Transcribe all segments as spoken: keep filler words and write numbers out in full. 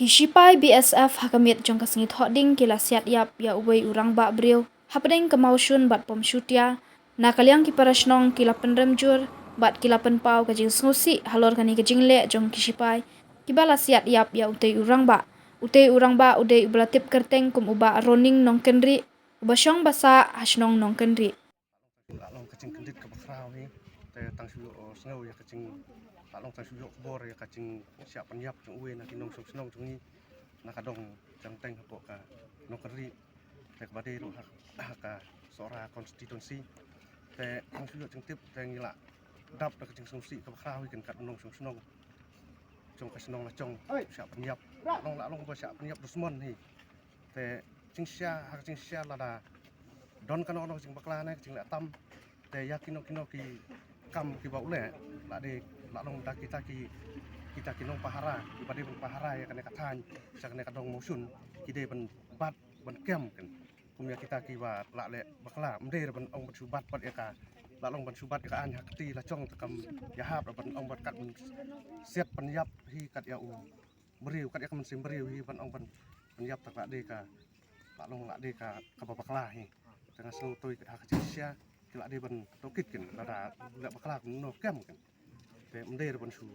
Ki shipai B S F ha ka miet jong ka sngi Thohdieng ki la siat ïap ïa uwei u rangbah briew hapdeng ka mawshun bad pom shutia. Na ka liang ki para shnong ki la pynrem jur bad ki la pynpaw ka jingsngewsih halor kane ka jingleh jong ki shipai kiba la siat ïap ïa utei u rangbah. Utei u rangbah u dei uba la tip kyrteng kum u Bah Roning Nongkynrih, uba shong ba sah ha shnong Nongkynrih. La long ka jingkyndit kaba khraw hi. Te tang shu ïoh sngew ïa ka jing, la long tang shu ïoh khubor ïa ka jingshah pynïap jong uwei na ki nongshong shnong jong ngi na ka dong Jangteng hapoh ka Nongkynrih, te kaba dei ruh ha, ha ka Sohra constituency. Te tang shu ïoh jingtip te ngi la dap da ka jingsngewsih kaba khraw hi, kan kat u nongshong shnong jong ka shnong la jong shah pynïap. La long, la long ba shah pynïap dusmon hi. Te jingshisha, ha ka jingshisha lada don kano kano ka jingbakla ne ka jingleh tam, te ïa kino kino ki kam kiba u leh, la dei, la long da kita ki, kita ki nongpahara kiba dei ban pahara ïa kane ka thaiñ, sha kane ka dong mawshun, ki dei ban bat ban kem kan. Kum ïa kita kiba la leh bakla, ym dei re ban ong ban shu bat pat ïa ka, la long ban shu bat ïa ka aiñ ha kti la jong, te kam ïahap re ban ong ban kat ban siat pynïap hi kat ïa u briew, kat ïa ka mynsiem briew hi ban ong ban pynïap, te ka la dei ka, la long la dei ka, kaba bakla hi. Te nga sngew tui kat ha ka jingshisha ki la dei ban tohkit kan, lada leh bakla kumno kem kan. Te ym dei re ban shu,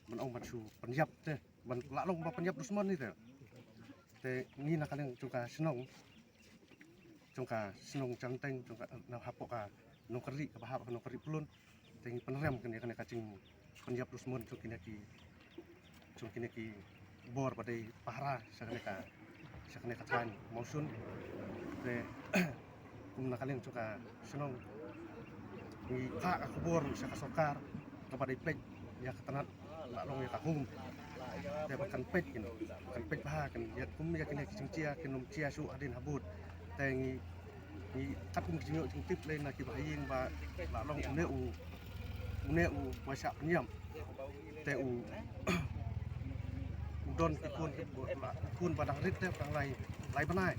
ban ong ban shu pynïap te, ban la long ba pynïap dusmon hi te. Te ngi na ka liang jong ka shnong, jong ka shnong Jangteng, jong ka, na hapoh ka Nongkynrih, kaba hap ha Nongkynrih Pyllun, te ngi pynrem kane, kane ka jingpynïap dusmon jong kine ki, jong kine ki bor ba dei pahara sha kane ka, sha kane ka thaiñ mawshun. Te kum na ka liang jong ka shnong ngi phah ka khubor sha ka sorkar kaba dei peit ïa ka tnat, la long ïa ka home, te ba kan peit kin, kan peit bha kin ïa kum ïa kine ki jingjia kin ym jia shuh hadien habud. Te ngi, ngi kat kum ki jingïoh jingtip lei na kiba ha ïing ba la long une u, une u ba shah pynïap, te u, u don ki khun, ki khun ba dang rit te tang lai, lai bnai.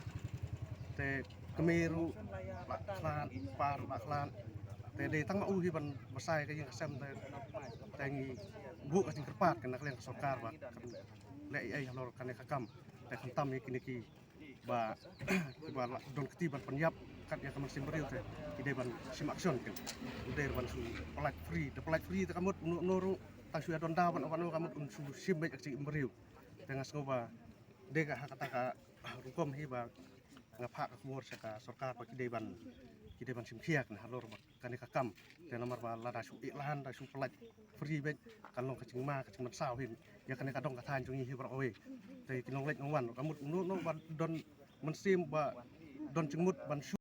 Te kmie ruh la khlad, kpa ruh la khlad. Te dei tang ma u hi ban basai ka ïing ka sem te, te ngi buh ka jingkyrpad kin na ka liang ka sorkar ba kan leh ei ei halor kane ka kam. Te khamtam ïa kine kiba, kiba la don kti ban pynïap kat ïa ka mynsiem briew te ki dei ban shim action kin. Ki dei ban shu pyllait free, da pyllait free te ka mut uno uno ruh tang shu ïa don daw ban, ban, ka mut un shu shim beit ïa ka jingim briew. Te nga sngew ba dei ka ha kata ka rukom hi ba nga phah ka khubor sha ka sorkar ba ki dei ban, ki dei ban shim khia kin halor ba kane ka kam. Te namar ba lada shu ïeh lan, da shu pyllait free beit, kan long ka jingma ka jingmynsaw hi ïa kane ka dong ka thaiñ jong ngi hi baroh kawei. Te ki nongleit nongwan, ka mut uno uno ba don mynsiem, ba don jingmut ban shu